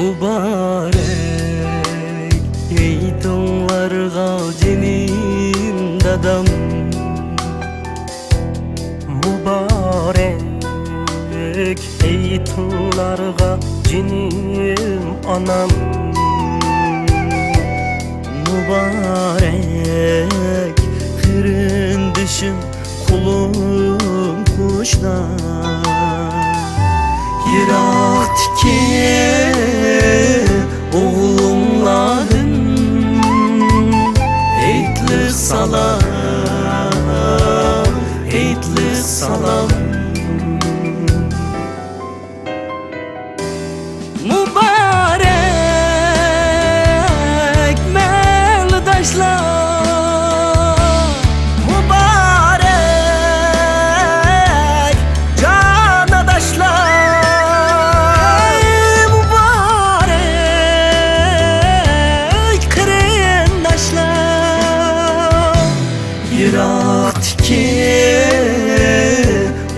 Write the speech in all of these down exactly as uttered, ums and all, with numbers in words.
مۇبارەك ھېيتىڭلارغا جېنىم دادام. مۇبارەك ھېيتىڭلارغا جېنىم ئانام. مۇبارەك قېرىندىشىم، قولۇم قوشنا. يىراقتىكى ئوغلۇڭلاردىن ھېيتلىق سالام، ھېيتلىق سالام. مۇبارەك مەھەللىداشلار، مۇبارەك جاناداشلار، مۇبارەك قېرىنداشلار. يىراقتىكى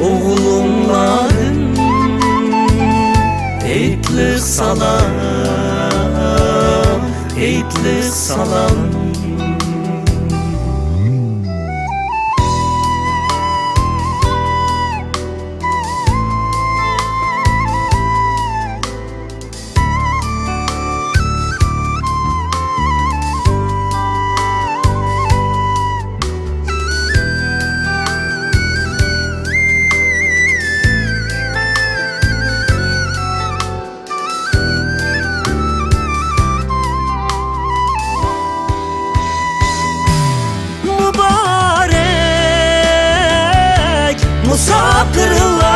ئوغلۇڭلاردىن ھېيتلىق سالام، ھېيتلىق سالام. مۇبارەك مۇساپىرلار،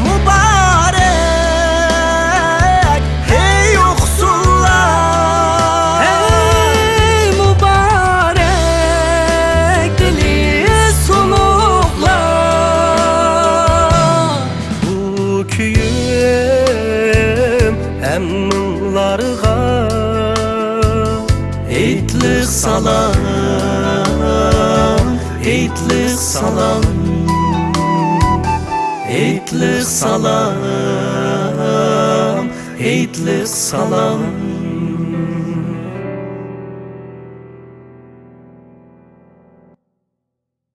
مۇبارەك ھەي يوقسۇللار، ھەي مۇبارەك دىلى سۇنۇقلار. بۇ كۈيۈم ھەممىڭلارغا ھېيتلىق سالام، ھېيتلىق سالام، ھېيتلىق سالام، ھېيتلىق سالام.